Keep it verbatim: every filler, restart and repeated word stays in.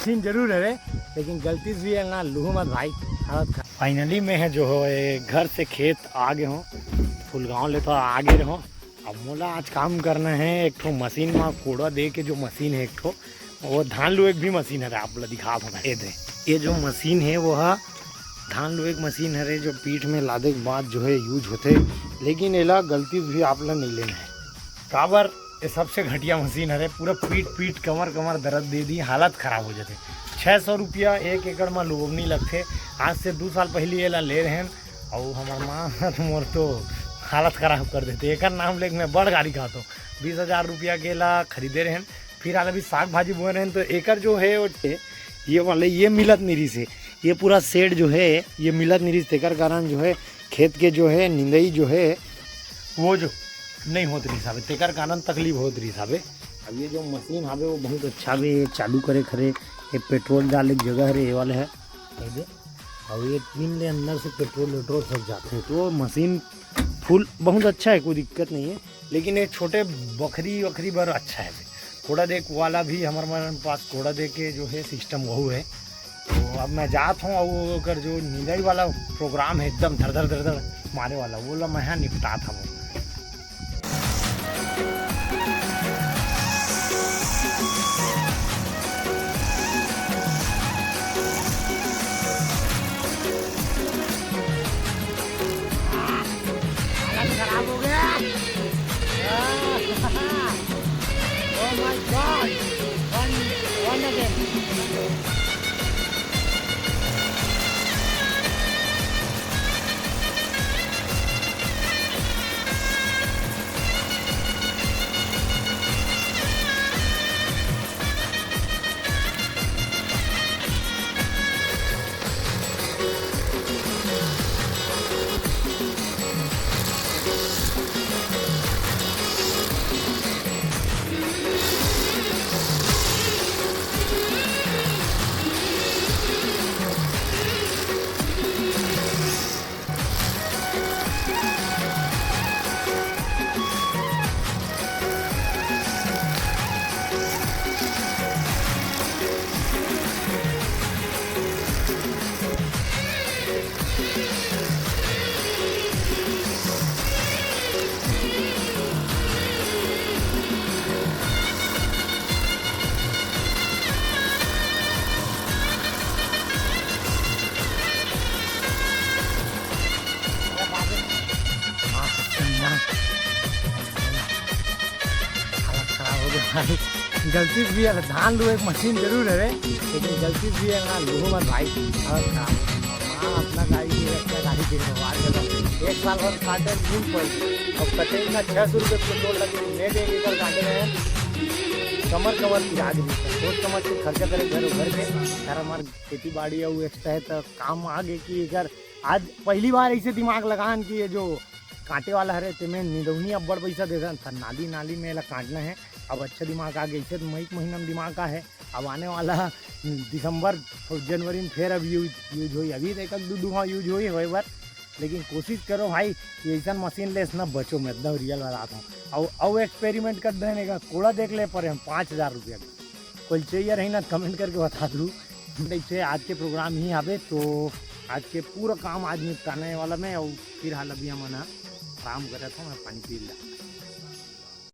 Machine जरूर हरे, लेकिन गलती से भी है ना, लूहू मत भाई, हालत खराब। फाइनली मैं है जो है घर से खेत आ गए हूँ, फुलगांव ले तो आ गए रहूँ। अब मोला आज काम करना है, एक ठो मशीन में कोड़ा दे के जो मशीन है एक ठो, वो धान लुए के भी मशीन हरे, आप ला दिखात हूँ मैं। ये दे, ये जो मशीन है वो हा धान लुए के मशीन हरे, जो पीठ में लादे के बाद जो है यूज होते, लेकिन एला गलती से भी आप ला नहीं लेना है। काबर ये सबसे घटिया मशीन हरे, पूरा पीठ पीठ कमर कमर दर्द दे दी, हालत खराब हो जाते। छः सौ रुपया एक एकड़ में लोबनी लगथे। आज से दो साल पहले ये ला ले रहेन, अउ हमर माँ तो मोर तो हालत खराब कर देते। एकर नाम लेके मैं बड़ गाड़ी खात हूँ। बीस हजार रुपया के ला खरीदे रहेन, फिर हाल अभी साग भाजी बोए रहेन, तो एकर जो है वो, ये वाले ये मिलत नहीं रहिस हे, ये पूरा सेट जो है ये मिलत नहीं रहिस, तेकर कारण जो है खेत के जो है निंदई जो है वो जो नहीं होत रहिस हवे, तेकर कारण तकलीफ होत रहिस हवे। अब ये जो मशीन हवे वो बहुत अच्छा हवे, ये चालू करे खरे, ये पेट्रोल डाले के जगह हरे, ये वाले है, ये दे। और ये पिन ले अंदर से पेट्रोल वेट्रोल सब जाते हैं, तो मशीन फुल बहुत अच्छा है, कोई दिक्कत नहीं है। लेकिन ये छोटे बखरी वखरी बर अच्छा है। कोड़ा देक वाला भी हमारे मन पास कोड़ा दे के जो है सिस्टम वहू है। तो अब मैं जात हूँ और ओकर जो निंदाई वाला प्रोग्राम है एकदम धर धर धर धर मारे वाला, वो ला मैं यहाँ निपटात हूँ। हालत खराब हो गया। Oh my God! One, one again. हालत खराब हो गया भाई। गलती से भी है, धान लुए एक मशीन जरूर है रे, लेकिन गलती से भी है ना, लूहू मत भाई। हालत खराब हो गया। हाँ, अपना गाड़ी नहीं रखता, गाड़ी के भगवान के पास। एक साल भर काटे घूम पड़, अब कटेगा छः सौ रुपये पेट्रोल लगे, ले दे एक एकड़ काटे में कमर कमर पिरा के दिखता। सोच समझ के खर्चा करे घर भर के, सारा हमार खेती बाड़ी अउ एक्स्ट्रा है तो काम आ गए कि अगर आज पहली बार ऐसे दिमाग लगान कि ये जो काटे वाला हरे, तेमे निदौनी अब्बड़ पैसा दे देन, त नाली नाली में एला काटना है। अब अच्छा दिमाग आ गया, इसे तो मई के महीना में दिमाग का है। अब आने वाला दिसंबर, जनवरी में फिर अब यूज, यूज होई। अभी तो एक दो, दो हाँ यूज होई होए बर, लेकिन कोशिश करो भाई कि ऐसा मशीन ले ना बचो, मैं एकदम रियल बतात हूँ। और, और एक्सपेरिमेंट कर देने का कोड़ा देख ले पड़े हम पाँच हज़ार रुपया का। कोई चाहिए रही ना, कमेंट करके बता दू। देखते आज के प्रोग्राम ही आवे, तो आज के पूरा काम आज निपटाने वाला मैं, और फिर हाल अभी हम ना आराम करे था, मैं पानी पी लिया।